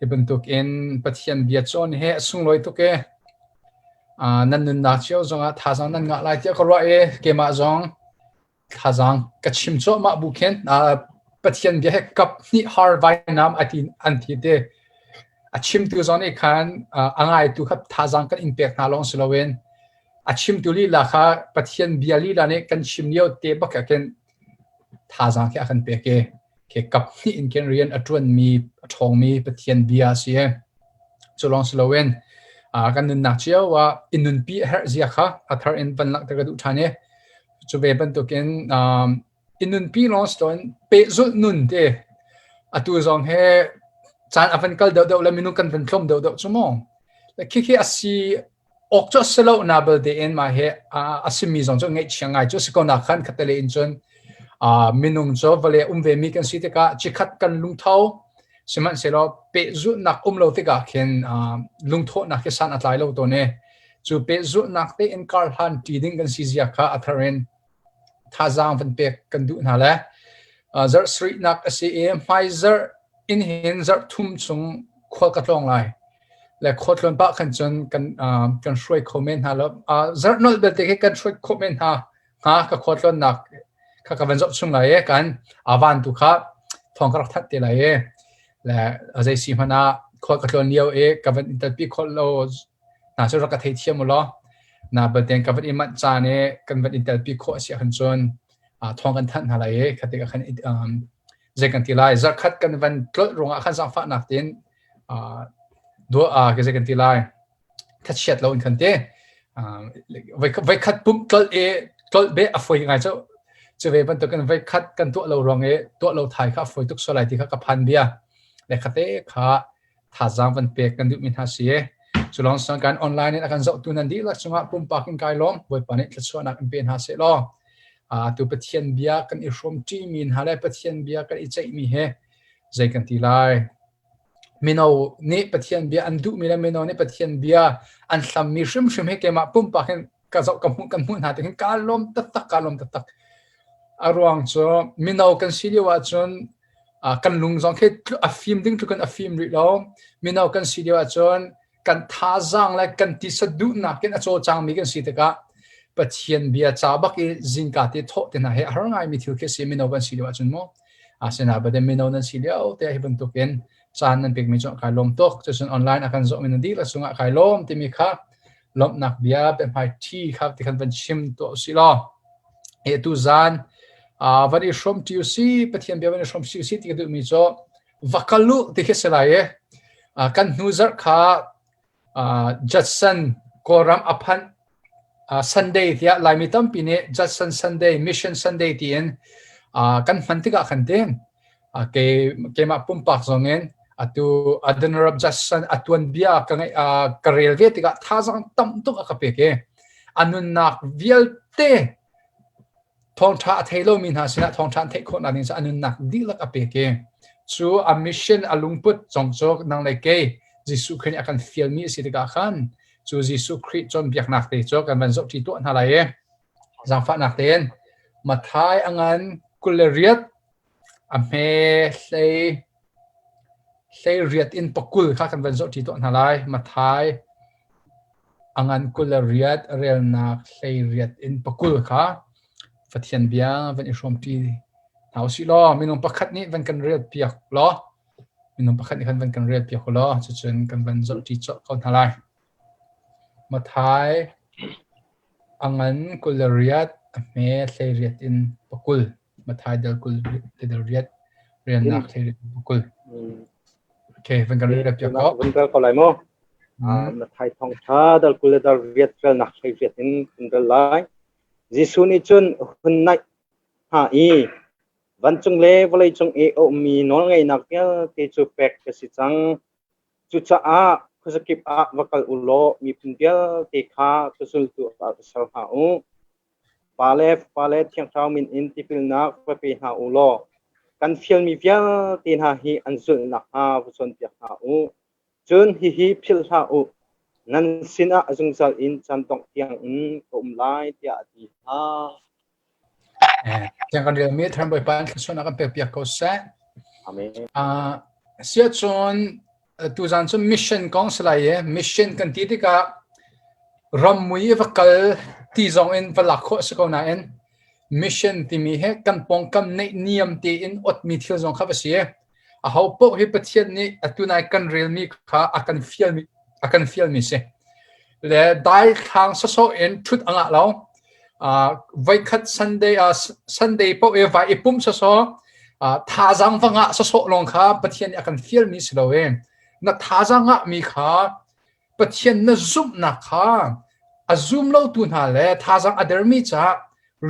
Hi bantuk in Pathian bia cawn hi a sunglawi tuk i nan nunnak cio zongah thazaang nan ngah lai tiah ka ruah i keimah zong thazaang ka chim cuahmah bu khin Pathian bia hi kap hnih har vainam a ti an ti te. A chimtu zong nih khan a ngaitu kha thazaang kan in pek hna lawng si loin a chimtu lila kha Pathian bia lila nih kan chim lio te bak ah khin thazaang khi a kan pek i khi kap hnih in khin rian a ṭuanmi a ṭhawngmi Pathian bia a si. Cu lawng si loin kan nunnak cio ah i nunpi a herh zia kha a thar in van langhter ka duh ṭhan i cu ve bantukin i nunpi lawng si loin pehzulh nun te atu zong he caan a van kal deuhdeuh le minung kan van tlawm deuhdeuh cu mu. Khikhi a si awk cu a si lo na belte in mah hi a simi zong cu ngaihchia ngai cu a si ko na khan khattelei in cun minung cu vawlei um ve mi kan si tikah chikhat kan lungtho sihmanhsehlaw pehzulhnak um lo tikah khin lungthawhnak hi san a tlai lo tawn i cu pehzulhnak tein kar hlan ṭi ding kan si zia kha a thar in thazaang van pek kan duh hna le zarh sarihnak a si i hmai zarh in hin zarh thum chung khual ka tlawng lai le khuatlawn pah khan cun kan kan hruai kho men hna lo. Zarh nolh belte khi kan hruai khawh men hna hnga ka khuatlawnnak kha ka van zoh chung lai i kan avan tu kha thawng ka rak thanh te lai i le zei si hmanh ah khua ka tlawn lio i ka van in telpi khawh lo hna cu rak ka theithiam u law na balten ka van i manh caan i kan van in telpi khawh a si ahcun cun thawng kan thanh hna lai i kha tikah khan zei kan ti lai zarkhat kan van tlolh ruangah khan zaangfahnak tein dua zei kan ti lai thachiat lo in kan ti voikhat pumh tlolh i tlolh be a foi ngai cu cu ve bantukin voikhat kan tuah lo ruang i tuah lo thai kha a foi tuk sual lai ti kha ka phan bia le khate kha thazaang van pek kan duhmi hna si cu lawng sang kan online in a kan zohtu nan dihlak cungah pumpak in kai lawm Bawipa nih thluachuahnak in pe hna seh law tu Pathian bia kan i hrawm ṭimi hna le Pathian bia kan i ceihmi he zei kan ti lai mino nih Pathian bia an duhmi le mino nih Pathian bia an hlammi hrimhrim hi keimah pumpak hin ka zoh ka hmuh kan hmuh hna ti hin kaa lawm taktak kaa lawm taktak a ruang cu mino kan si lio ahcun kan lung zong khi a fim ding tlukin a fim rih lo mino kan si lio ahcun kan thazaang le kan tisa duhnak in a cawlcangmi kan si tikah Pathian bia ca bak i zingka te thawh te hna he a har ngaimi thil khi si mino kan si lio ahcun mu asina bade mino nan si lio te hi bantukin caan nan pekmi cu kai lawm tuk cucun online a kan zawhmi nan dihlak cungah kai lawm timi kha lawmhnak bia biahmai ṭhi kha ti khan van chim tuah usih law he tu zan van i hrawm ṭi usih Pathian bia van i hrawm si usih ti ka duhmi cu va kal u ti khi si lai i kan hnu zarh kha Judson Kawlram a phanh Sunday tiah Laimi tampi nih Judson Sunday Mission Sunday tiin kan hman tikah khan ti ke keimah pumpak zong in atu Adoniram Judson a tuanbia ka ngai ka rel ve tikah thazaang tam tuk a ka pek i a nunnak vialte thawngṭha a thei lomi hna sinah thawngṭha an theih khawhnak ding cu a nunnak dihlak a pek i cu a mission a lungput zong cu nang le kei Jesuh Khrih nih a kan fialmi a si tikah khan cu Jesuh Khrih cawnpiaknak te cu kan van zohṭi tuah hna lai i zaangfahnak tein Matthai a ngan 28 a hme hlei hlei riat in pakul kha kan van zohṭi tuah hna lai. Matthai a ngan 28 relnak hlei riat in pakul kha Pathian bia van i hrawmṭi hna usih law minung pakhat nih van kan rel piak law minung pakhat nih khan van kan rel piak law cucun kan van zohṭi colh ko hna lai. Matthai a ngan 28 a hme hlei riat in pakul. Matthai dal 20 le dal riat riannak hlei riat in pakul. Okay, van kan rel piak ko. Van rel ko lai mu. Matthai thawngṭha dal 20 le dal riat relnak hlei riat in kan rel lai. Jesuh nih cun hun naih hna i vancung le vawleicung i a ummi nawlngeihnak vialte cu pek ka si cang. Cucaah khuazakip ah va kal u law miphun vialte kha ka zultu ah ka ser hna u. Pa le Fapa le Thiang Thlarau min in tipilnak va pe hna u law kan fialmi vialte hna hi an zulh nakhnga va cawnpiak hna u. Cun hihi philh hlah u, nan sinah a zungzal in caan dongh tiangin ka um lai, tiah a ti hna. Tiang kan relmi Thran Bawipa in thluachuahnak kan pekpiak ko seh. Amen. Siahcun. Tuzaan cu mission kong si lai i mission kan ti tikah rammui i va kal ti zong in va lak khawh a si ko nain mission timi hi kan pawngkam neihniam tein otmi thil zong kha va si. Aho paoh hi Pathian nih atu nai kan relmi kha a kan fialmi a kan fialmi si. Le daithlang sawsawh in ṭhut a ngah lo. Uh, voikhat Sunday uh, Sunday paoh i vai i pum sawsawh uh, thazaang va ngah sawsawh lawng kha Pathian nih a kan fialmi si lo i na thazaang ngahmi kha Pathian na zumhnak kha a zum lotu hna le thazaang a dermi caah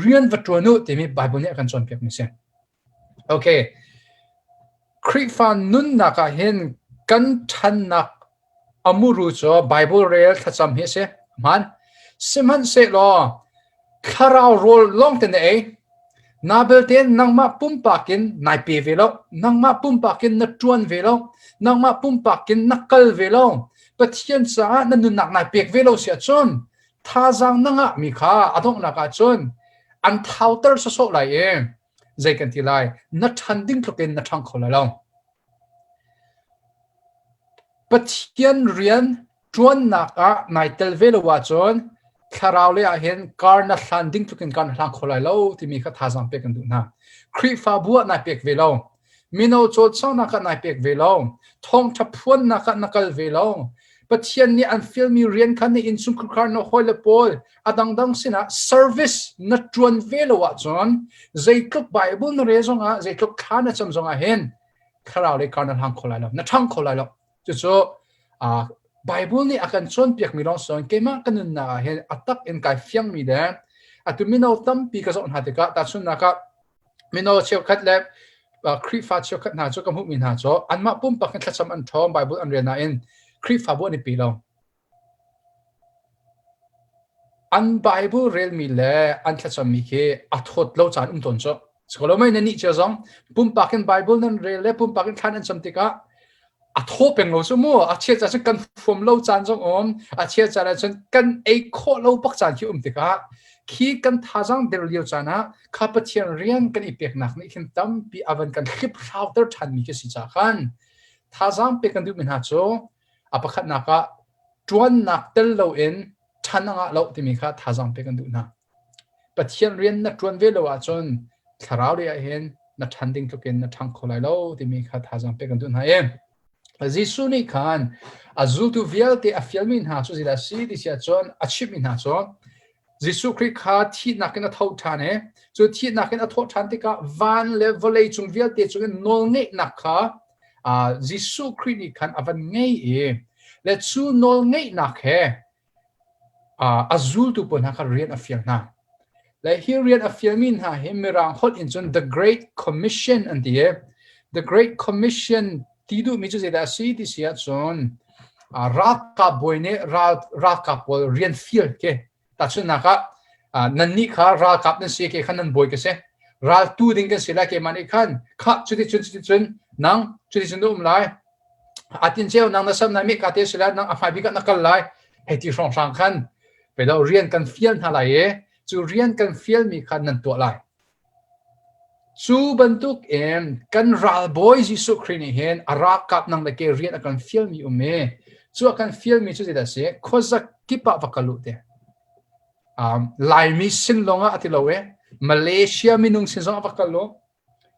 rian va ṭuan u timi Bible nih a kan cawnpiakmi si. Okay. Khrihfa nunnak ah hin kan ṭhannak a muru cu Bible rel thlacam hi a si. Hmaan. Sihmanhsehlaw thlarau rawl lawng te na ei. Na belte nangmah pumpak in nai pe ve lo. Nangmah pumpak in na ṭuan ve lo. Nangmah pumpak in na kal ve lo. Pathian caah na nunnak nai pek ve lo si ahcun thazaang na ngahmi kha a donghnak ahcun an thauter sawsawh lai i zei kan ti lai na ṭhan ding tluk in na ṭhang kho lai lo. Pathian rian ṭuannak ah nai tel ve lo ahcun thlarau lei ah hin kar na hlan ding tluk in kar na hlang kho lai lo timi kha thazaang pek kan duh hna. Khrihfabu ah nai pek ve lo. Mino cawlcanghnak ah nai pek ve lo. Thawngṭha phuannak ah na kal ve lo. Pathian nih an fialmi rian kha na innchungkhar na hawile pawl a dangdang sinah service na ṭuan ve lo ahcun zeitluk Bible na rel zongah zeitluk thla na cam zongah hin thlarau lei kar na hlang kho lai lo na ṭhang kho lai lo cucu Bible nih a kan cawnpiakmi lawng si keimah ka nunnak ah hin a tak in kai fiangmi le atu mino tampi ka zoh hna tikah tahchunhnak ah mino cheukhat le Khrihfa cheukhat hna cu ka hmuhmi hna cu anmah pumpak in thlacam an ṭhawng Bible an rel nain Khrihfabu an i pi lo. An Bible relmi le an thlacammi khi a thawt lo caan um tawn cu. Sikolo mei nan nih cio zong pumpak in Bible nan rel le pumpak in thlan an cam tikah a thaw peng lo cu mu. A chia caan cun kan fuam lo caan zong um. A chia caan ah cun kan ei khawh lo bak caan khi um tikah khi kan thazaang der lio caan ah kha Pathian rian kan i peknak nih khin tampi a van kan hliphlauter ṭhanmi khi si ca khan thazaang pek kan duhmi hna cu A pakhatnak ah ṭuannak tel loin ṭhan a ngah lo timi kha thazaang pek kan duh hna. Pathian rian na ṭuan ve lo ahcun thlarau lei ah hin na ṭhan ding tluk in na ṭhang kho lai lo timi kha thazaang pek kan duh hna i Jesuh nih khan a zultu vialte a fialmi hna cu zeidah a si ti si ahcun a chimhmi hna cu Jesuh Khrih kha thihnak in a tho ṭhan i cu thihnak in a thawh ṭhan tikah van le vawlei cung vialte cungin nawlngeihnak kha Jesuh Khrih nih khan a van ngei i le cu nawlngeihnak he a zultu pawl hna kha rian a fial hna. Le hi rian a fialmi hna hi Mirang holh in cun The Great Commission an ti i The Great Commission ti duhmi cu zeidah a si ti si ahcun ralkap bawi nih ralkap pawl rian fial khi Tahchunhnak ah nannih kha ralkap nan si ke khan nan bawi ka si. Raltu ding kan si lai keimah nih khan kha cuticun cuticun nang cuticun na um lai. Atin ceu nang na sam nai mi ka te si lai nang a hmai bik ah na kal lai. Hei ti hrawnghrang khan pei rian kan fial hna lai i cu rian kan fial mi kha nan tuah lai. Cu bantuk in kan ralbawi Jesuh Khrih nih hin a ralkap nang le ke rian a kan fialmi um i cu a kan fialmi cu zeidah a si? Khuazakip ah va kal u ti. Um, Laimi sin lawng ah a ti lo i Malaysia minung sin zong ah va kal u,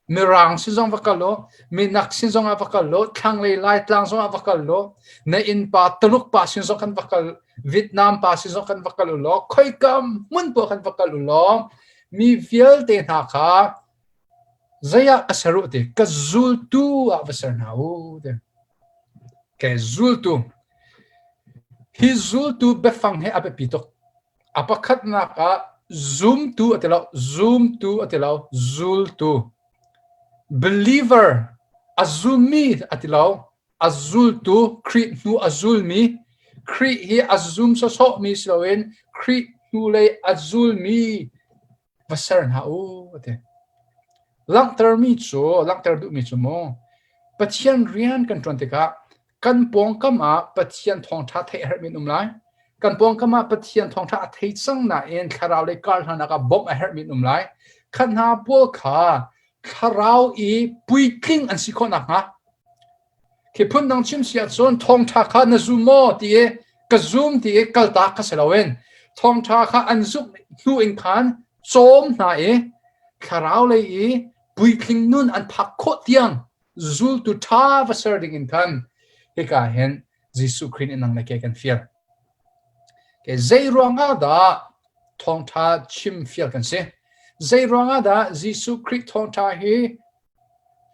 Mirang sin zong va kal u, Minak sin zong ah va kal u, thlanglei Laitlang zong ah va kal u, na innpa Tuluk pa sin zong kan va kal, Vietnam pa sin zong kan va kal u law, khoika hmun poah kan va kal u law, Mi vialte hna kha zei ah ka ser u ti ka zultu ah va ser hna u ti. Ke zultu. Hi zultu biafang hi a biapi tuk. A pakhatnak ah zumtu a ti lo, zumtu a ti lo, zultu. Believer a zummi a ti lo, a zultu Khrih hnu a zulmi Khrih hi a zum sawsawhmi si loin Khrih hnulei a zulmi va ser hna u a ti. Langhtermi cu langhter duhmi cu mu Pathian rian kan ṭuan tikah kan pawngkam ah Pathian thawngṭha theih a herhmi an um lai. Kan pawngkam ah Pathian thawngṭha a thei cang nain thlarau lei kar hlannak ah bawmh a herhmi an um lai. Kha hna pawl kha thlarau i puitling an si khawh nakhnga. Khi phun dang chim si ahcun thawngṭha kha na zum maw ti i ka zum ti i kaltak kha si loin thawngṭha kha an zumh hnu in khan cawm hna i thlarau lei i puitling nun an phak khawh tiang zultu ṭha va ser ding in khan hika hin Jesuh Khrih nih nang le ke kan fial. Ke zei ruangah dah thawngṭha chim fial kan si? Zei ruangah dah Jesuh Khrih thawngṭha hi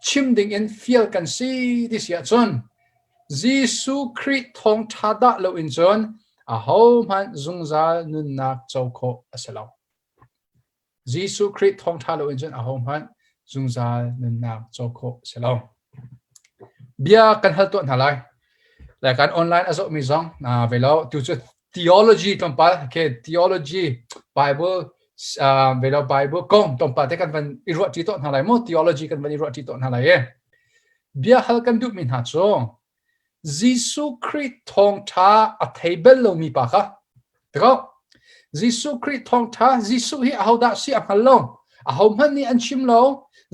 chim ding in fial kan si ti si ahcun Jesuh Khrih thawngṭha dah lo in cun ahohmanh zungzal nunnak co khawh a si lo. Jesuh Khrih thawngṭha lo in cun ahohmanh zungzal nunnak co khawh a si lo. Bia kan hal tuah hna lai. Lai kan online a zohmi zong ve lo tu cu theology tlawmpal okay theology Bible ve lo Bible kong tlawmpal te kan van i ruah ṭi tuah hna lai mu theology kan van i ruah ṭi tuah hna lai e. Bia hal kan duhmi hna cu Jesuh Khrih thawngṭha a thei bal lomi pa kha tiko Jesuh Khrih thawngṭha Jesuh hi ahodah si a hngal lo ahohmanh nih an chim lo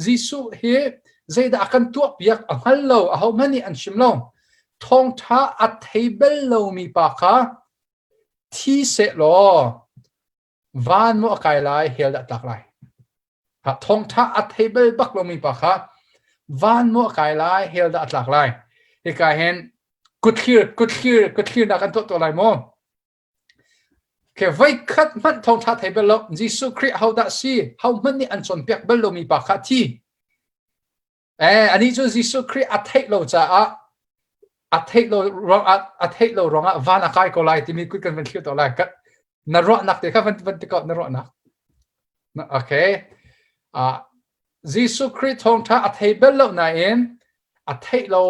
Jesuh hi zeidah a kan tuahpiak a hngal lo ahohmanh nih an chim lo thawngṭha a thei bal lomi pa kha thi seh law van maw a kai lai hell dah tlak lai Thawngṭha a thei bal bak lomi pa kha van maw a kai lai, hell dah a tlak lai. Hika hin kutthlir kutthlir kutthlir dah kan tuah tuah lai maw? Okay, voikhat hmanh thawngṭha thei bal lo. Jesuh Khrih hodah si? Ho hmanh nih an cawnpiak bal lomi pa kha thi. Eh, anih cu Jesuh Khrih a theih lo caah a theih lo ruangah a theih lo ruangah van a kai ko lai timi kut kan van thlir to lai. Na ruahnak te kha van van ti ko na ruahnak. Okay. Uh, Jesuh Khrih thawngṭha a thei bal lo nain a theih lo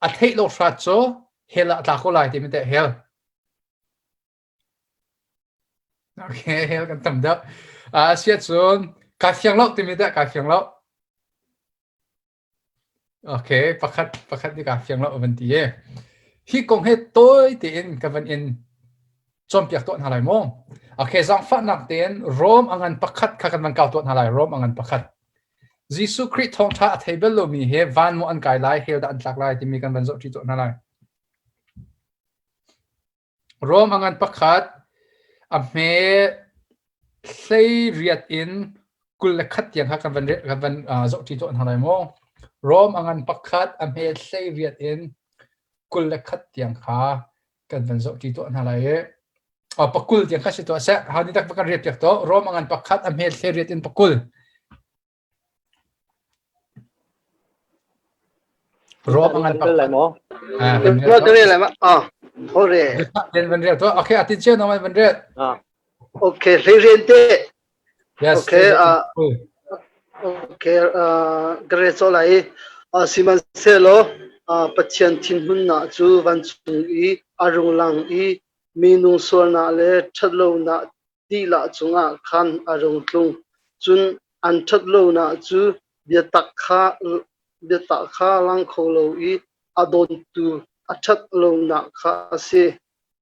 a theih lo hrat cu hell ah a tla ko lai timi te hell. Okay, hell kan tam deuh. Uh, asiah cun ka fiang lo timi dah ka fiang lo. Okay, pakhat pakhat nih ka fiang lo van ti e. Hi kong he tawi tein ka van in cawnpiak tuah hna lai mu. Okay, zaangfahnak tein Rom a ngan pakhat kha kan van kau tuah hna lai. Rom a ngan pakhat. Jesuh Khrih thawngṭha a thei bal lomi he van maw an kai lai, hell dah an tlak lai timi kan van zohṭi tuah hna lai. Rom a ngan pakhat, a hme 18 in 21 tiang kha kan van kan van zohṭi tuah hna lai maw? Rom a ngan pakhat, a hme 18 in 21 tiang kha kan van zohṭi tuah hna lai i pakul tiang kha si tuah seh. Hau ni tak kan riat piak to. Rom a ngan pakhat, a hme 18 in pakul. Rom a ngan Kan lai maw? Ah, van Ruat rel lai ma? Ah, hore. Van rel to. Okay, atin cio no van rel. Ah. Okay, hlei rian te. Yes. Okay, ah okay, ah ka re cho lai. Ah sihmanhsehlaw ah Pathian thinhunnak cu vancung i a rung lang i minung sualnak le ṭhatlonak dihlak cungah khan a rung tlung. Cun an ṭhatlonak cu biatak kha biatak kha lang kho lo i a dawntu a ṭhatlonak kha a si.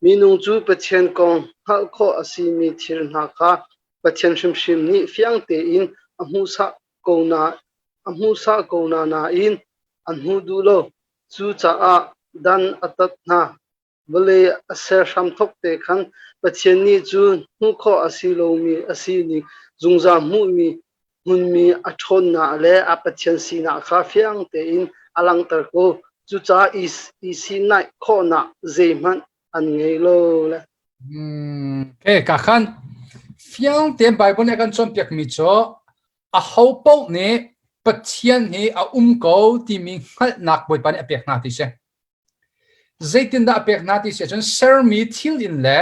Minung cu Pathian kong hngalh khawh a simi thil hna kha Pathian hrimhrim nih fiang tein a hmuhsak ko na a hmuhsak ko hna nain an hmu duh lo. Cucaah dan a tat hna. Vawlei a ser hramthawk te khan Pathian nih cu hmuh khawh a si lomi a sining zungzal hmuhmi hmunmi a ṭhawnnak le a Pathian sinak kha fiang tein a langhter ko. Cucaah i sinaih khawhnak zeihmanh an ngei lo le. Okay, ka khan fiang tein Bible nih a kan cawnpiakmi cu aho paoh nih Pathian hi a um ko timi hngalhnak Bawipa nih a pek hna ti si. Zeitindah a pek hna ti si ahcun sermi thil in le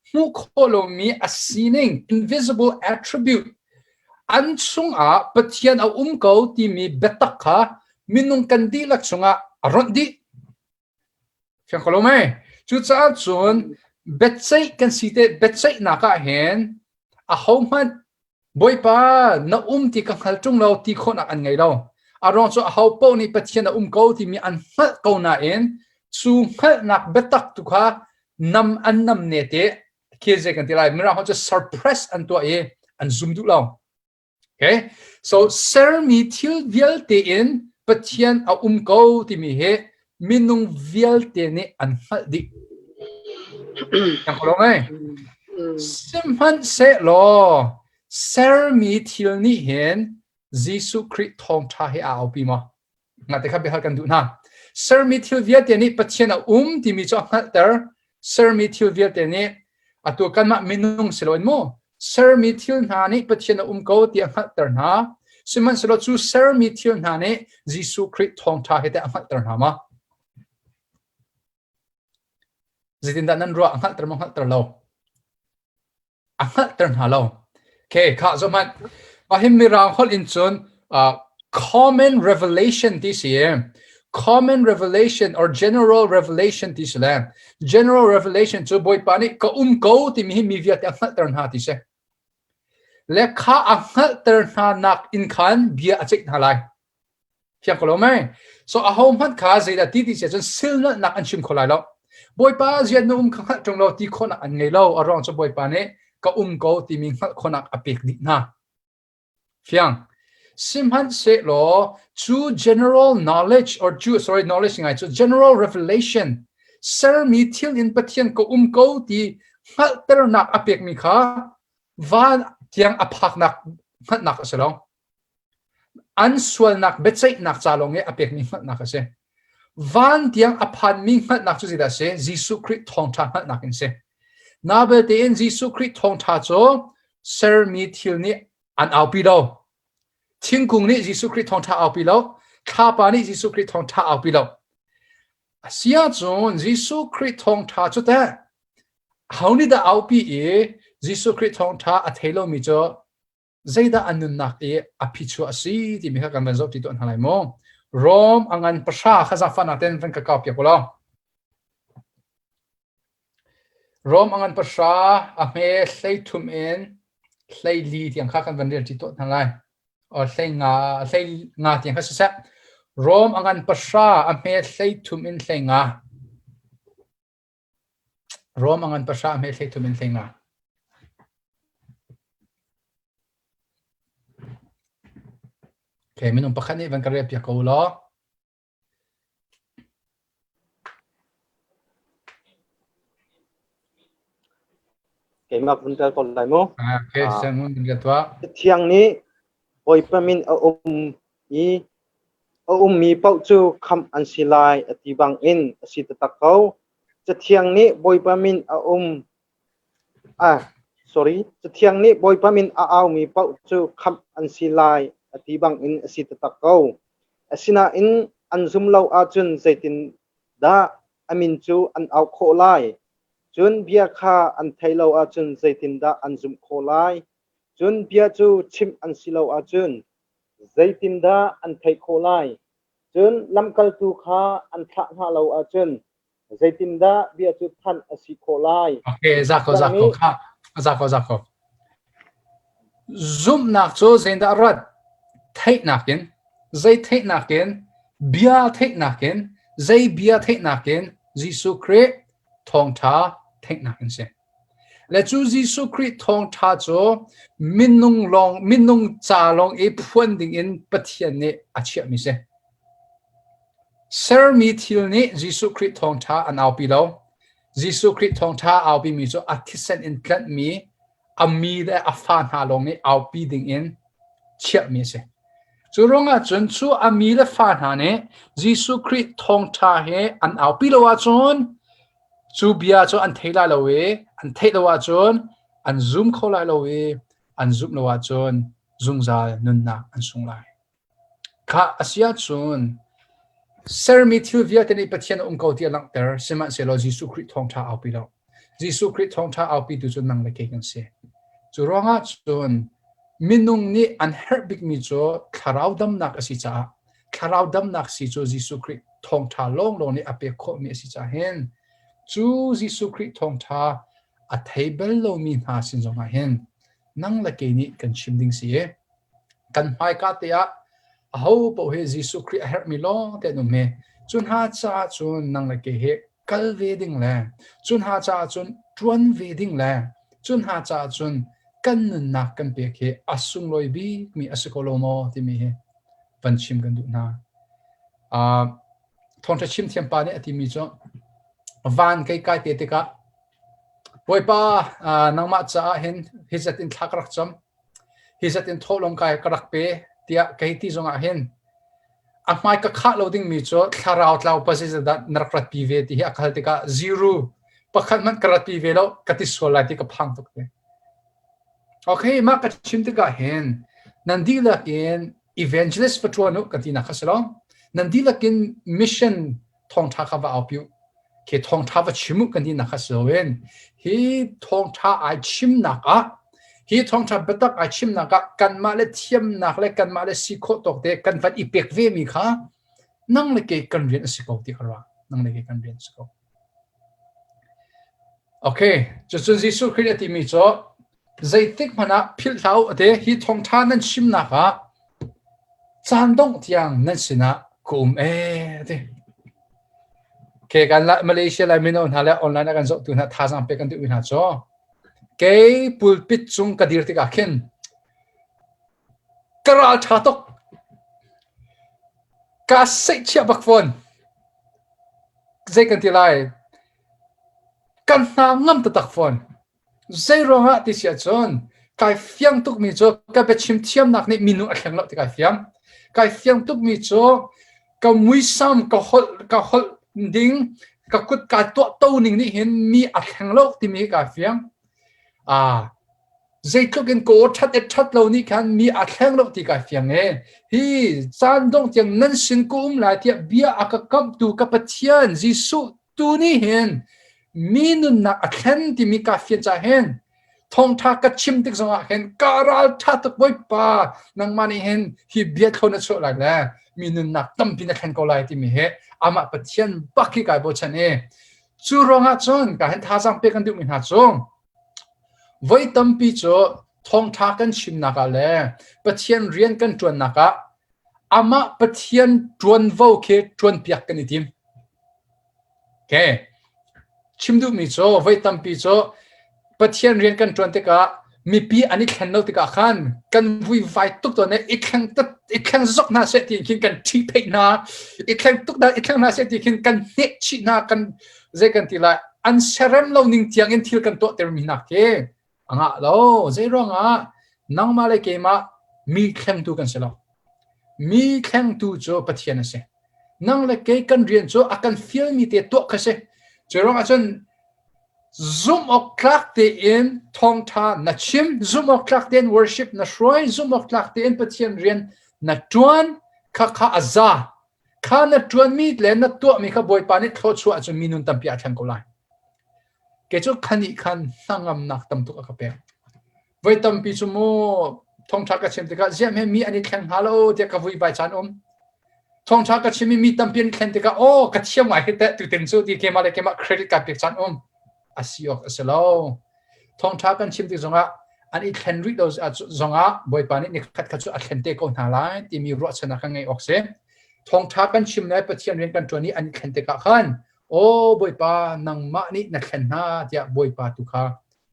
hmuh khawh lomi a sining invisible attribute an chungah Pathian a um ko timi biatak kha minung kan dihlak chungah a ronh dih. Fiang ko lo mei? Cucaah cun biaceih kan si te biaceihnak ah hin ahohmanh Bawipa, na um ti ka hngal ṭung lo ti khawhnak an ngei lo. A ruang cu aho paoh nih Pathian a um ko timi an hngalh ko nain cu hngalhnak biatak tu kha nam an nam ne te khi zei kan ti lai mirang holh cu suppress an tuah i an zum duh lo. Okay? So sermi thil vialte in Pathian a um ko timi hi minung vialte nih an hngalh dih. Yang ko lo ngai. Sihmanhsehlaw sermi thil nih hin Jesuh Khrih thawngṭha hi aa aupi maw? Ngah te kha biahal kan duh hna. Sermi thil vialte nih Pathian a um timi cu a hngalhter. Sermi thil vialte nih atu kanmah minung si loin mu sermi thil hna nih Pathian a um ko ti a hngalhter hna. Sihmanhsehlaw cu sermi thil hna nih Jesuh Khrih thawngṭha hi teh a hngalhter hna ma? Zeitindah nan ruah a hngalhter maw hngalhter lo? A hngalhter hna lo. Okay, kha zoh hmanh. Mah hi Mirang holh in cun common revelation ti si. Common revelation or general revelation ti si le. General revelation cu Bawipa nih ka um ko timi hi mi vialte a hngalhter hna ti si. Le kha a hngalhter hna nak in khan bia a ceih hna lai. Thiang ko lo mei. So aho hmanh kha zeidah ti ti si ahcun silnalhnak an chim kho lai lo. Bawipa zian na um kha hngalh ṭung lo ti khawhnak an ngei lo. A ruang cu Bawipa nih ka um ko timi hngalh khawhnak a pek dih hna. Fiang. Sihmanhsehlaw cu general knowledge or cu sorry knowledge ngai cu general revelation sermi thil in Pathian ka um ko ti hngalhternak a pekmi kha van tiang a phaknak hngalhnak a si lo. An sualnak biaceihnak ca lawng i a pekmi hngalhnak a si. Van tiang a phanmi hngalhnak cu zeidah a si? Jesuh Khrih thawngṭha hngalhnak in si. Na belte in Jesuh Khrih thawngṭha cu sermi thil nih an aupi lo. Thingkung nih Jesuh Khrih thawngṭha aupi lo. Thlapa nih Jesuh Khrih thawngṭha aupi lo. A si ahcun Jesuh Khrih thawngṭha cu teh ho nih dah aupi i Jesuh Khrih thawngṭha a thei lomi cu zeidah an nunnak i a phichuah a si timi kha kan van zoh ti tuah hna lai mu. Rom a ngan pahra kha zaangfahnak ten van ka kau piak u law. Rom a ngan pahra a hme hlei thum in hlei li tiang kha kan van rel ti tuah hna lai. O hlei nga hlei nga tiang kha siseh. Rom a ngan pahra a hme hlei thum in hlei nga. Rom a ngan pahra a hme hlei thum in hlei nga. Okay, minung pakhat nih van ka rel piak ko u law. Keimah vun tel ko lai mu. Ah, okay, siang mun kan tuah. Thiang nih Bawipa min a um i A ummi paoh cu khamh an si lai a ti bangin a si taktak ko. Cathiang nih Bawipa min a um ah sorry Cathiang nih Bawipa min a aumi paoh cu khamh an si lai a ti bangin a si taktak ko. Asinain an zum lo ahcun zeitindah a min cu an auh khawh lai? Cun bia kha an theih lo ahcun zeitindah an zumh khawh lai? Cun bia cu chimh an si lo ahcun Zeitindah an theih khawh lai? Cun lamkaltu kha an thlah hna lo ahcun zeitindah bia cu thanh a si khawh lai? Okay, za ko, za ko, kha, za ko, za ko. Zumhnak cu zeidah a rat? Theihnak in, zei theihnak in, bia theihnak in, zei bia theihnak in Jesuh Khrih thawngṭha theihnak in si. Le cu Jesuh Khrih thawngṭha cu minung lawng minung ca lawng i phuan dingin Pathian nih a chiahmi si. Sermi thil nih Jesuh Khrih thawngṭha an aupi lo. Jesuh Khrih thawngṭha a aupimi cu a thisen in tlanhmi a mi le a fa hna lawng nih aupi dingin chiahmi a si. Cu ruangah cun cu a mi le fa hna nih Jesuh Khrih thawngṭha he an aupi lo ahcun Cu bia cu an thei lai lo i an theih lo ahcun an zum kho lai lo i an zumh lo ahcun zungzal nunnak an sung lai. Khah a si ahcun sermi thil vialte nih Pathian a um ko ti a langhter, sihmanhsehlaw Jesuh Khrih thawngṭha aupi lo. Jesuh Khrih thawngṭha aupitu cu nang le kei kan si. Cu ruangah cun minung nih an herh bikmi cu thlarau damnak a si caah thlarau damnak si cu Jesuh Khrih thawngṭha lawnglawng nih a pek khawhmi a si caah hin cu Jesuh Khrih thawngṭha a thei bal lomi hna sin zongah hin nang le kei nih kan chim ding si i kan hmaika te ah aho paoh hi Jesuh Khrih a herhmi lawng te an um hi cu hna caah cun nang le kei hi kal ve ding le cu hna caah cun ṭuan ve ding le cu hna caah cun kan nunnak kan pek hi a sunglawi bikmi a si ko lo maw timi hi van chim kan duh hna. Thawngṭha chim thiam pa nih a timi cu van kei kai te tikah Bawipa nangmah caah hin hi zat in thla ka rak cam hi zat in thawhlawm kai ka rak pe tiah kei ti zongah hin a hmai ka khah lo dingmi cu thlarau tlau pa zeizat dah na rak ratpi ve ti hi a kal tikah zero pakhat hmanh ka ratpi ve lo ka ti sual lai ti ka phang tuk te. Okay, mah ka chim tikah hin nan dihlak in evangelist va ṭuan u kan tinak kha si lo. Nan dihlak in mission thawngṭha kha va aupi u. Khi thawngṭha va chim u kan tinak kha si loin hi thawngṭha ai chimnak ah hi thawngṭha biatak ai chimnak ah kanmah le thiamnak le kanmah le si khawh tawk te kan van i pek ve mi kha nang le kei kan rian a si ko ti ka ruah. Nang le kei kan rian a si ko. Okay, cucun Jesuh Khrih a timi cu zeitik hmanh ah philh hlah u ati hi thawngṭha nan chimnak ah caan dongh tiang nan sinah ka um ee ati. Okay, kan la Malaysia lai mino hna le online a kan zohtu hna thazaang pek kan duhmi hna cu kei pulpit cung ka dir tikah khin ka ral ṭha tuk ka seihchiah bak fawn zei kan ti lai kan hna ngam taktak fawn zei ruangah ti si ahcun kai fiang tukmi cu ka biachim thiamnak nih minung a thleng lo ti kai fiang kai fiang tukmi cu ka muisam ka holh ka holh ding ka kut ka tuah to ning nih hin mi a thleng lo timi hi kai fiang ah Zeitluk in ka aw ṭhat et ṭhat lo nih khan mi a thleng lo ti kai fiang e. Hi caan dongh tiang nan sin ka um lai tiah bia a ka kamhtu ka Pathian Jesuh tu nih hin mi nunnak a thlen timi ka fian ca hin thawngṭha ka chim tik zongah hin ka ral ṭha tuk Bawipa nangmah nih hin hi bia thlo na chuah lai le mi nunnak tampi na thlen ko lai timi hi amah Pathian bak hi kai bochan i cu ruangah cun ka hin thazaang pek kan duhmi hna cu Voi tampi cu thawngṭha kan chimnak ah le Pathian rian kan ṭuannak ah amah Pathian ṭuanvo khi ṭuanpiak kan i tim. Okay. Chim duhmi cu voi tampi cu Pathian rian kan ṭuan tikah mipi an i thlen lo tikah khan kan vuivai tuk tawn i i thleng i thleng zok hna seh ti khin kan ṭhihpheih hna i thleng tuk hna i thleng hna seh ti khin kan hneh chih hna kan zei kan ti lai an serem lo ning tiang in thil kan tuah termi hna khi a ngah lo zei ruangah nangmah le keimah mi thlengtu kan si lo mi thlengtu cu Pathian a si nang le kei kan rian cu a kan fialmi te tuah kha si cu ruangah cun zumh awk tlak tein thawngtha na chim zumh awk tlak tein worship na hruai zumh awk tlak tein Pathian rian na tuan kha kha a za Kha na ṭuanmi le na tuahmi kha Bawipa nih thluachuah ahcun mi nun tampi aa thleng ko lai. Kei cu khan nih khan hnangamnak tam tuk a ka pek. Voi tampi cu mu thawngṭha ka chim tikah ziah hme mi an i thleng hnga lo tiah ka vuivai caan um. Thawngṭha ka chim i mi tampi an i thlen tikah aw ka thiam ngai hi teh tutin cu ti keimah le keimah credit ka pek caan um. A si awk a si lo. Thawngṭha kan chim tik zongah an i thlen rih lo zongah Bawipa nih nikhat khat cu a thlen te ko hna lai timi ruahchannak kan ngeih awk si. Thawngṭha kan chim le Pathian rian kan ṭuan i an i thlen tikah khan aw Bawipa nangmah nih na thlen hna tiah Bawipa tu kha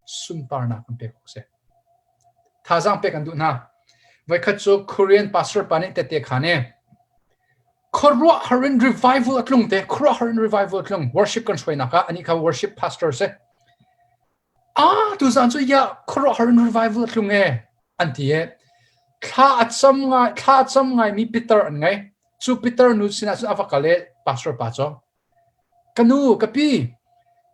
sunparnak kan pek awk si. Thazaang pek kan duh hna. Voikhat cu Korean pastor pa nih tette khan i khuaruahhar in revival a tlung te khuaruahhar in revival a tlung worship kan hruainak ah ani kha worship pastor si ah tuzan cu ya khuaruahhar in revival a tlung e an ti e thla a cam ngai thla a cam ngai mi Peter an ngei cu Peter nu sinah cun a va kal e pastor pa cu ka nu ka pi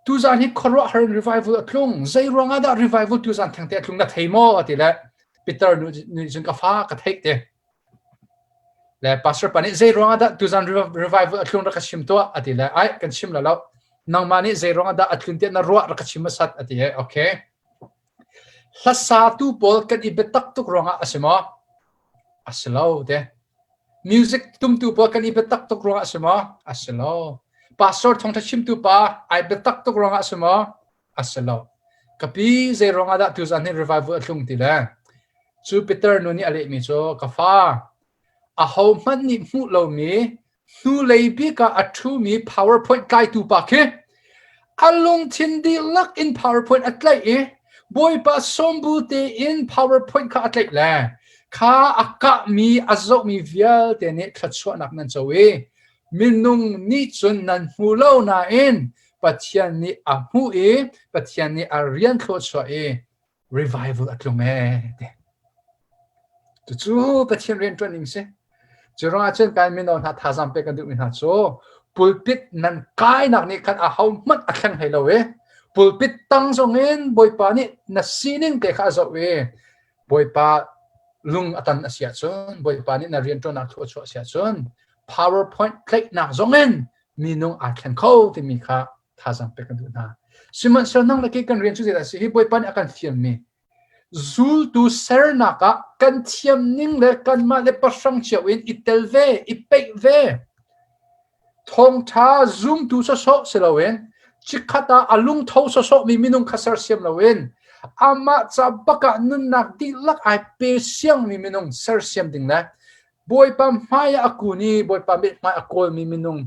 tuzan hi khuaruahhar in revival a tlung zei ruangah dah revival tuzan thengte a tlung na thei maw ati le Peter nu nih cun ka fa ka theih te Le pastor pa nih zei ruangah dah tuzan revival a tlung rak ka chim tuah a ti le ai kan chim lo lo nangmah nih zei ruangah dah a tlun tiah na ruah rak ka chim hmasat a ti e okay hlasatu pawl kan i biatak tuk ruangah a si maw a si lo te music tumtu pawl kan i biatak tuk ruangah a si maw a si lo pastor thawngtha chimtu pa ai biatak tuk ruangah a si maw A si lo. Ka pi zei ruangah dah tuzan hi revival a tlung ti le cu Peter nu nih a lehmi cu ka fa aho hmanh nih hmuh lomi hnulei bik ah a ṭhumi PowerPoint tlaitu pa khi a lungthin dihlak in PowerPoint a tlaih i Bawipa sawmbu tein PowerPoint kha a tlaih le kha a kahmi a zohmi vialte nih thluachuahnak nan co i. Minung nih cun nan hmu lo nain Pathian nih a hmuh i Pathian nih a rian thluachuah i revival a tlung ee ti. Cucu Pathian rianṭuan ning si. Cu ruangah cun kan mino hna thazaang pek kan duhmi hna cu pulpit nan kainak nih khan aho hmanh a thleng hlei lo i pulpit tang zongin Bawipa nih na sining te kha a zoh i Bawipa lung a tan a si ahcun Bawipa nih na rianṭuannak thluachuah a si ahcun PowerPoint tlaihnak zongin minung aa thleng kho timi kha thazaang pek kan duh hna. Sihmanhsehlaw nang le kei kan rian cu zeidah a si? Hi Bawipa nih a kan fialmi zultu sernak ah kan thiam ning le kanmah le pahrang cio in i tel ve, i peih ve. Thawngṭha zumtu sawsawh si loin chikkhat ah a lungtho sawsawhmi minung kha sersiam loin amah ca bak ah nunnak dihlak ai pe siangmi minung sersiam ding le Bawipa hmai ah a kun i Bawipa mithmai a kawlmi minung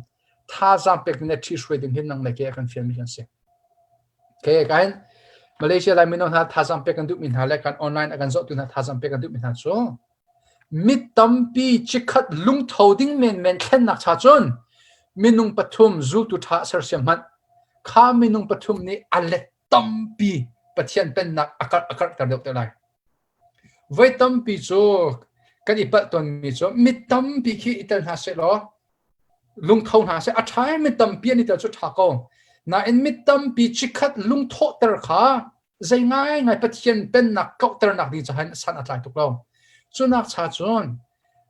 thazaang pek ding le ṭhihruai ding hi nang le kei a kan fialmi kan si. Okay, kain Malaysia lai mino hna thazaang pek kan duhmi hna le kan online a kan zohtu hna thazaang pek kan duhmi hna cu mi tampi chikkhat lungtho ding menmen thlennak cha cun minung pathum zultu ṭha sersiam hmanh kha minung pathum nih a let tampi Pathian pennak a karh a karhter deuh te lai. Voi tampi cu kan i palh tawnmi cu mi tampi khi i tel hna sehlaw lungtho hna seh a ṭha i mi tampi an i tel cu ṭha ko. Nain mi tampi chikkhat lungthawhter kha zei ngaingai Pathian pennak kauhternak ding caah hin san a tlai tuk lo. Cunak cha cun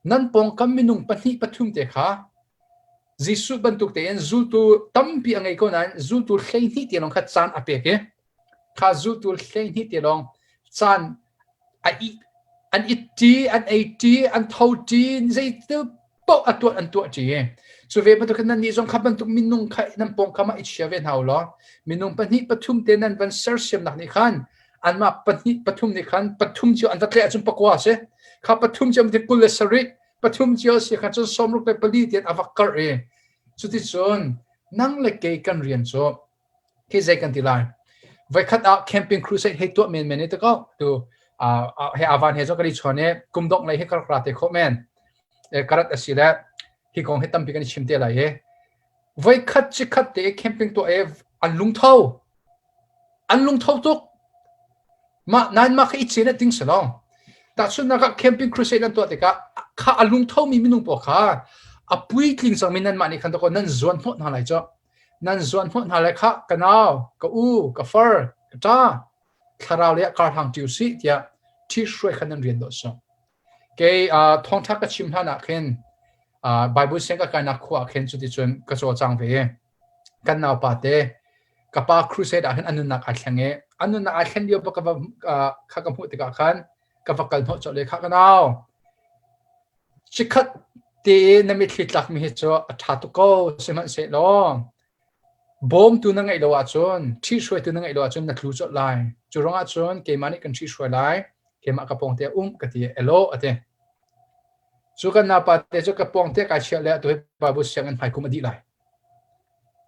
nan pawngkam minung pahnih pathum te kha Jesuh bantuk tein zultu tampi a ngei ko nain zultu 12 te lawng kha caan a pek i kha zultu 12 te lawng caan a i an it ṭi an ei ṭi an tho ṭi zeitil paoh a tuah an tuah ṭi cu ve bantuk nan nih zong kha bantuk minung kha nan pawngkam ah i chia ve hna u law minung pahnih pathum te nan van sersiamnak nih khan anmah pahnih pathum nih khan pathum cio an va tleh ahcun pakua a si kha pathum cio ti 27 pathum cio si kha cun 64 tian a va karh i cuticun nang le kei kan rian cu Khi zei kan ti lai. Voikhat ah camping crusade hei tuah men men i te ko tu he avan he zo kan i chawn i kum dongh lei he ka rak ra te khawh men. E karat a si le hi kong hi tampi kan i chim te lai i voikhat chikhat te camping tuah i an lungtho an lungtho tuk mah nain mah kha i cen a ting si lo tahchunhnak ah camping crusade an tuah tikah kha a lungtho mi minung pawl kha a puitling cangmi nan mah nih khan to nan zuan hnawh hna lai cu Nan zuan hnawh hna lai khah, ka nau, ka u, ka far, ka ṭa, thlarau lei ah karhlang ṭi usih tiah ṭhihruai kha nan rian dawh sung. Kei thawngṭha ka chim hlan ah khin Bible siang ka kainak khua ah khin cuticun ka cawlcang ve i kan naupa te ka pa crusade ah hin a nunnak aa thleng i a nunnak aa thlen lio bak ka va kha ka hmuh tikah khan ka va kal hnawh colh i khah ka nau Chikkhat te i na mitthli tlakmi hi cu a ṭha tuk ko. Sihmanhsehlaw bawmtu na ngeih lo ahcun, ṭhihruaitu na ngeih lo ahcun na tlu colh lai. Cu ruangah cun keimah nih kan ṭhihruai lai. Keimah ka pawngte ah um ka ti. Elaw a ti. Cu kan naupa te cu ka pawngte kai chiah le atu hi Bible sianginn hmaikum a dih lai.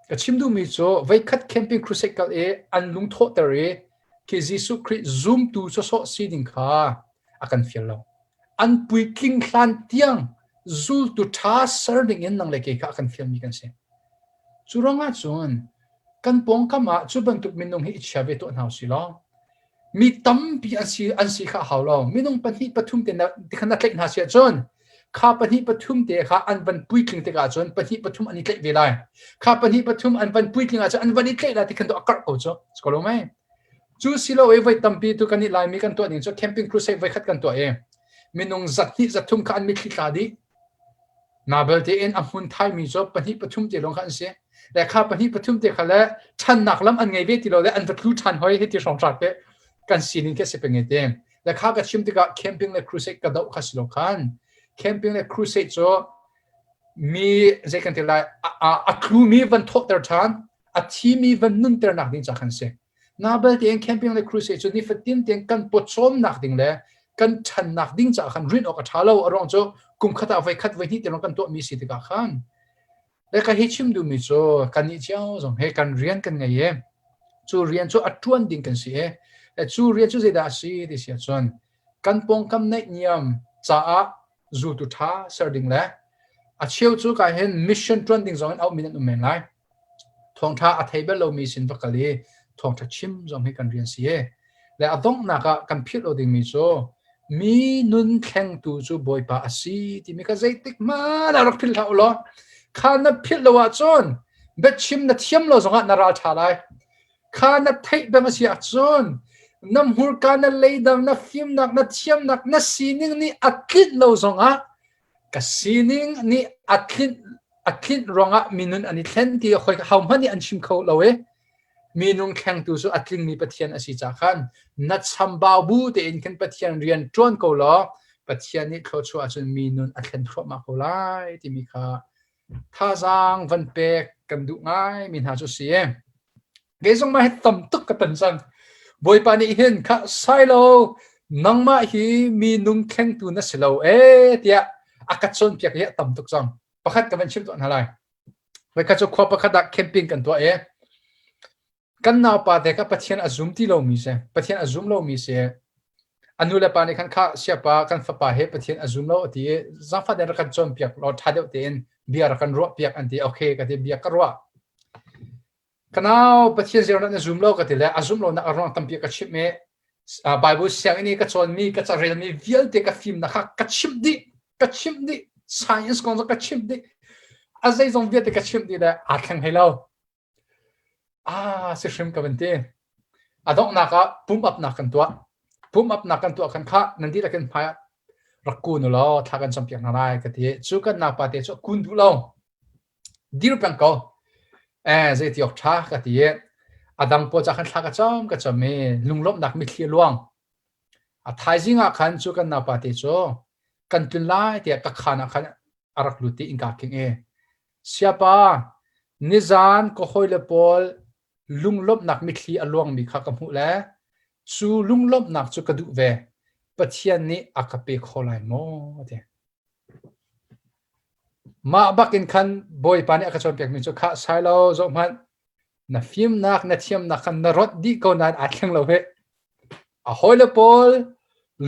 Ka chim duhmi cu voikhat camping crusade kal i an lungthawhter i khi Jesuh Khrih zumtu sawsawh si ding kha a kan fial lo. An puitling hlan tiang zultu ṭha ser ding in nang le kei kha a kan fialmi kan si. Cu ruangah cun kan pawngkam ah cu bantuk minung hi i chia ve tuah hna usih law mi tampi an si kha a hau lo. Minung pahnih pathum te na tikhan na tlaih hna si ahcun kha pahnih pathum te kha an van puitling tikah cun pahnih pathum an i tlaih ve lai. Kha pahnih pathum an van puitling ahcun an van i tlaih lai tikhan tu a karh ko cu. Ko lo mei? Cu si lo i voi tampi tu kan i Laimi kan tuah ning cu camping crusade voi khat kan tuah i minung zat hnih zat thum kha an mitthli tla dih. Na belte in a hmun thaimi cu pahnih pathum te lawng kha an si. Le kha pahnih pathum te kha le ṭhannak lam an ngei ve ti lo le an va tlu ṭhan hoi hiti hrawnghrang te kan sining khi a si peng te. Le kha ka chim tikah camping le crusade ka doh kha si lo khan. Camping le crusade cu mi zei kan ti lai a tlumi van thawhter ṭhan a thimi van nunternak ding ca khan si. Na belte in camping le crusade cu nifatin tein kan pawcawmnak ding le kan ṭhannak ding caah khan rin awk a ṭha lo. A ruang cu kum khat ah voi khat voi hnih tiang kan tuahmi si tikah khan le ka hi chim duhmi cu kannih cio zong he kan rian kan ngei i cu rian cu a ṭuan ding kan si i cu rian cu zeidah a si ti si ahcun kan pawngkam naihniam caah zultu ṭha ser ding le A cheu cu ka hin mission ṭuan ding zong in auhmi nan um men lai. Thawngṭha a thei bal lomi sin va kal i thawngṭha chim zong hi kan rian si e. Le a donghnak ah kan philh lo dingmi cu mi nun thlengtu cu Bawipa a si timi kha zeitik hmanh ah rak philh hlah u law kha na philh lo ahcun biachim na thiam lo zongah na ral ṭha lai. Kha na theih bang a si ahcun na hmurka na leidang na fimnak na thiamnak na sining nih a tlinh lo zongah ka sining nih a tlinh a tlinh ruangah minun an i thlen ti hoi ho hmanh nih an chim kho lo i minung thlengtu cu a tlingmi Pathian a si ca khan na chambau bu tein khin Pathian rian ṭuan ko law Pathian nih thluachuah ahcun mi nun a thlen thluahmah ko lai timi kha thazaang van pek kan duh ngai mi hna cu si e. Kei zong mah hi tam tuk ka ton cang. Bawipa nih hin kha Sailo nangmah hi mi nung thlengtu na si lo ee tiah a ka cawnpiak hi a tam tuk cang. Pakhat ka van chim tuah hna lai. Voikhat cu khua pakhat ah camping kan tuah i kan naupa te kha Pathian a zum ti lomi si. Pathian a zum lomi si. A nu le pa nih khan kha siapa kan fapa he Pathian a zum lo a ti i zaangfah tein rak kan cawnpiak law ṭha deuh tein bia rak kan ruah piak an ti. Okay ka ti bia ka ruah. Ka nau Pathian zeirah na zum lo ka ti le a zum lonak a ruang tampi ka chimh i Bible sianginn i ka cawnmi ka carelmi vialte ka fimnak kha ka chimh dih ka chimh dih science kong zong ka chimh dih a zeizong vialte ka chimh dih le aa thleng hlei lo ah si hrim ka van ti a donghnak ah pump upnak kan tuah pump upnak kan tuah khan kha nan dihlak in hmai ah rak kun u law thla kan campiak hna lai ka ti cu kan naupa te cu kun duh lo dir peng ko. Eh, zeiti awk ṭha ka ti i a dang pawl ca khan thla ka cam ka cam i lunglawmhnak mitthli a luang. A thaizing ah khan cu kan naupa te cu kan tlun lai tiah ka khaan ah khan a rak lut i innka king i siapa nizan ka hawile pawl lunglawmhnak mitthli a luangmi kha ka hmuh le cu lunglawmhnak cu ka duh ve. Pathian nih a ka pe kho lai maw? A ti. Mah bakin khan Bawipa nih a ka cawnpiakmi cu khah sai lo zohhmanh na fimnak na thiamnak khan na rawt dih ko nain aa thleng lo hih. A hawile pawl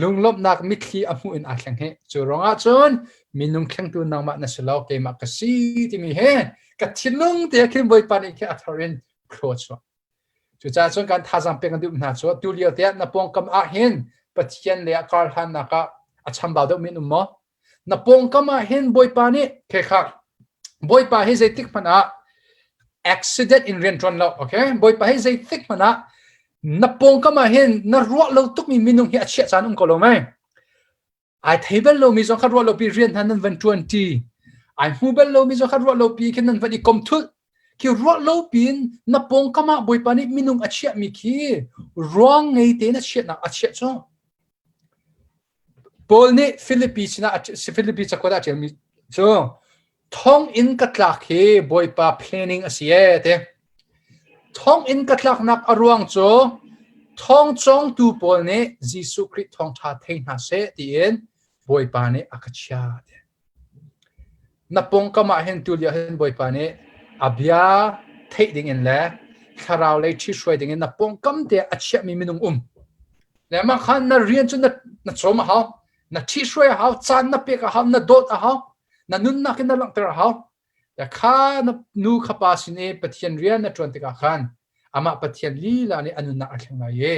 lunglawmhnak mitthli a hmuh in aa thleng hih. Cu ruangah cun minung thlengtu nangmah na si lo keimah ka si timi he ka thinlung te khin Bawipa nih khi a thar in thlua chuah. Cucaah cun kan thazaang pek kan duh hna cu tu lio te ah na pawngkam ah hin Pathian le a kar hlannak ah a chambau deuh men um maw? Na pawngkam ah hin Bawipa nih khe kha Bawipa hi zeitik hmanh ah accident in rian ṭuan lo okay Bawipa hi zeitik hmanh ah na pawngkam ah hin na ruah lo tukmi minung hi a chiah caan um ko lo mei ai thei bal lomi zong kha ruah lopi rian hna nan van ṭuan ṭi ai hmu bal lomi zong kha ruah lopi khin nan van i kom thulh khi ruah lopi in na pawngkam ah Bawipa nih minung a chiahmi khi ruang ngei tein a chiahnak a chiah cu Paul nih Filipi sinah Filipi cakuat ah a ṭialmi cu thonginn ka tlak hi Bawipa planning a si ee ti. Thonginn ka tlaknak a ruang cu thong cawngtu pawl nih Jesuh Khrih thawngṭha thei hna seh tiin Bawipa nih a ka chia ti. Na pawngkam ah hin tulio hin Bawipa nih a bia theih dingin le thlarau lei ṭhihruai dingin na pawngkam te a chiahmi minung um. Le mah khan na rian cu na, na cawm a hau, na ṭhihruai a hau, caan na pek a hau, na dawt a hau, na nunnak in na langhter a hau. Le kha na nu kha pa sin i Pathian rian na ṭuan tikah khan amah Pathian lila nih a nunnak a thleng lai i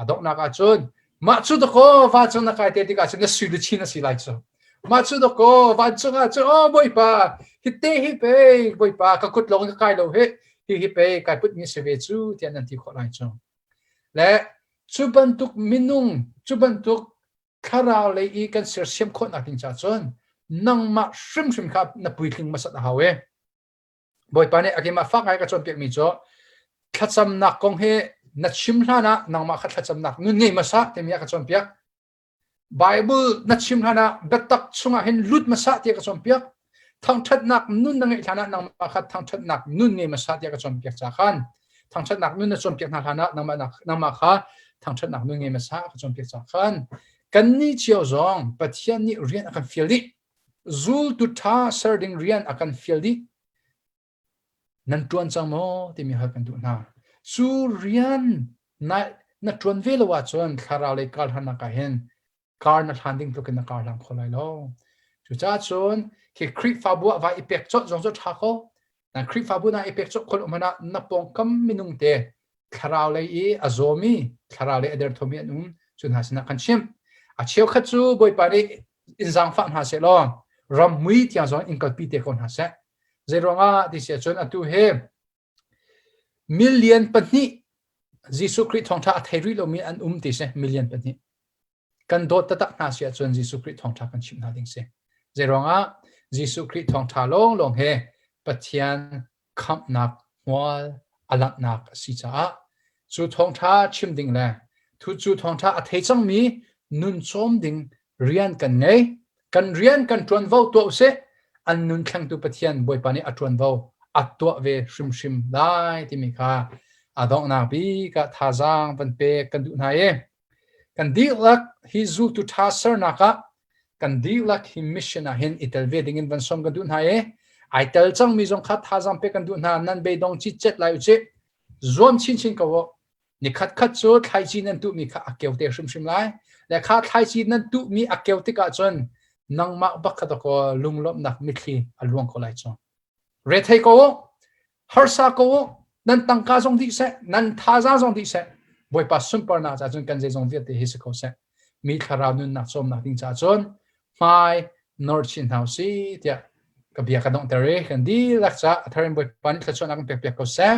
a donghnak ah cun mah cu dakaw vancung na kai te tikah cun na sui luchin a si lai cu mah cu dakaw vancung ah cun oh Bawipa hi te hi pe Bawipa ka kut lawng ka kai lo hi hi hi pe kai put mi si ve cu tiah nan ti khawh lai cu le cu bantuk minung cu bantuk thlarau lei i kan sersiam khawhnak ding caah cun nangmah hrimhrim kha na puitling hmasat a hau e Bawipa nih a keimah fak ngai ka cawnpiakmi cu thlacamnak kong hi na chim hlan ah nangmah kha thlacamnak nun ngei hmasa timi a ka cawnpiak. Bible na chim hlan ah biatak chungah hin lut hmasa tiah ka cawnpiak. Thangṭhatnak nun na ngeih hlan ah nangmah kha thangṭhatnak nun ngei hmasa tiah ka cawnpiak ca khan thangṭhatnak nun na cawnpiak hna hlan ah nangmah nangmah kha thangṭhatnak nun ngei hmasa ka cawnpiak ca khan kannih cio zong Pathian nih rian a kan fial dih. Zultu ṭha ser ding rian a kan fial dih. Nan ṭuan cang maw timi hal kan duh hna. Cu rian na, na ṭuan ve lo ahcun thlarau lei kar hlannak ah hin kar na hlan ding tluk in na kar hlang kho lai lo. Cucaah cun Khi Khrihfabu ah vai i pek colh zong cu ṭha ko. Na Khrihfabu na i pek colh khol um ah na pawngkam minung te thlarau lei i a zawmi, thlarau lei a derthawmi an um, cu hna sinah kan chimh. A cheukhat cu Bawipa nih in zaangfah hna seh law ram mui tiang zong in kalpi te ko hna seh. Zei ruangah ti si ahcun atu hi million pahnih Jesuh Khrih thawngṭha a thei rih lomi an um ti si million pahnih. Kan dawt taktak hna si ahcun Jesuh Khrih thawngṭha kan chimh hna ding si. Zeiruangah Jesuh Khrih thawngṭha lawnglawng he Pathian khamhnak hmual a langhnak a si caah cu thawngṭha chim ding le thu cu thawngṭha a thei cangmi nun cawm ding rian kan ngei. Kan rian kan ṭuanvo tuah usih. An nun thlengtu Pathian Bawipa nih a ṭuanvo a tuah ve hrimhrim lai timi kha a donghnak bik ah thazaang van pek kan duh hna i Kan dihlak hi zultu ṭha sernak ah kan dihlak hi mission ah hin i tel ve dingin van sawm kan duh hna i ai tel cangmi zong kha thazaang pek kan duh hna. Nan beidong citcet lai usih. Zuam chinchin ko u. Nikhat khat cu thlaici nan tuhmi kha a keu te hrimhrim lai. Le kha thlaici nan tuhmi a keu tikah cun nangmah bak kha dakaw lunglawmhnak mitthli a luang ko lai cu. Rethei ko u, harsa ko u, nan tangka zong dih seh, nan thazaang zong dih seh. Bawipa sunparnak caah cun kan zeizong vialte hi si ko seh. Mi thlarau nunnak cawmnak ding caah cun hmai nor chin hna usih tiah ka bia ka donghter i kan dihlak caah a thar in Bawipa nih thluachuahnak kan pekpiak ko seh.